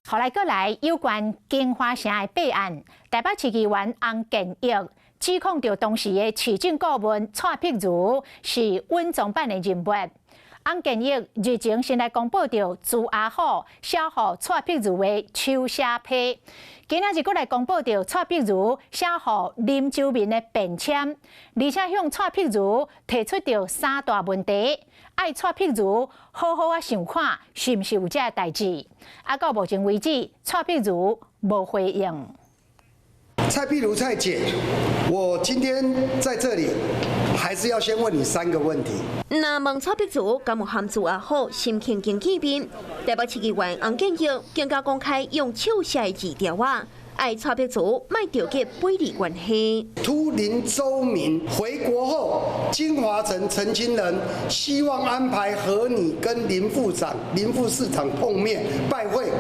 予來閣來有關京華城的弊案，台北市議員洪建益指控著當時的市政顧問蔡碧如是穩裝版的人物。洪建益日前先來公布著朱阿虎寫予蔡碧如的手寫批，今仔日閣來公布著蔡碧如寫予林周明的便簽，而且向蔡碧如提出著三大問題，愛蔡碧如好好仔想看，是毋是有這个代誌。啊，到目前為止，蔡碧如無回應。蔡碧如蔡姐，我今天在這裡，還是要先問你三個問題。若問蔡碧如敢有和朱阿虎心情見面，台北市議員洪建益更加公開用手寫的字條仔，愛蔡碧如莫著急背離關係。突林周明回國後，京華城陳清仁希望安排和你跟林副長、林副市長碰面拜會，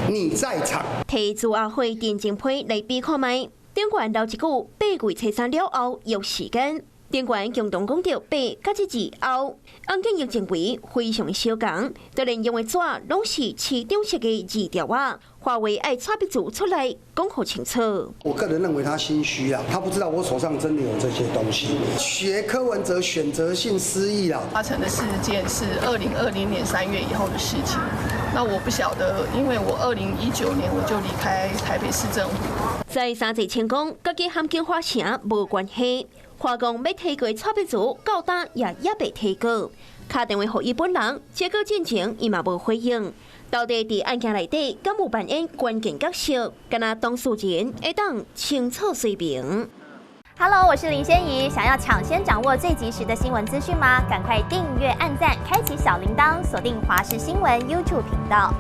你在場。提朱阿虎陳情批來比看覓，頂懸留一句八月初三了後有時間。頂懸共同講著八佮這字後，洪建益認為非常相仝，就連用的紙攏是市長設計字條仔，話為愛蔡碧如出來講予清楚。我個人認為他心虛啊，他不知道我手上真的有這些東西。學柯文哲選擇性失憶啊。發生的事件是2020年3月以後的事情，那我不曉得，因為我2019年我就離開台北市政府。再三濟清講，家己和京華城無關係。話講欲提告蔡碧如，到今也猶未提告。敲電話予伊本人，結果進前伊嘛無回應。到底佇案件內底，敢有扮演關鍵角色？敢若當事人會當清楚說明。 Hello，我是林仙怡，想要搶先掌握最及時的新聞資訊嗎？趕快訂閱、按讚、開啟小鈴鐺，鎖定華視新聞 YouTube 頻道。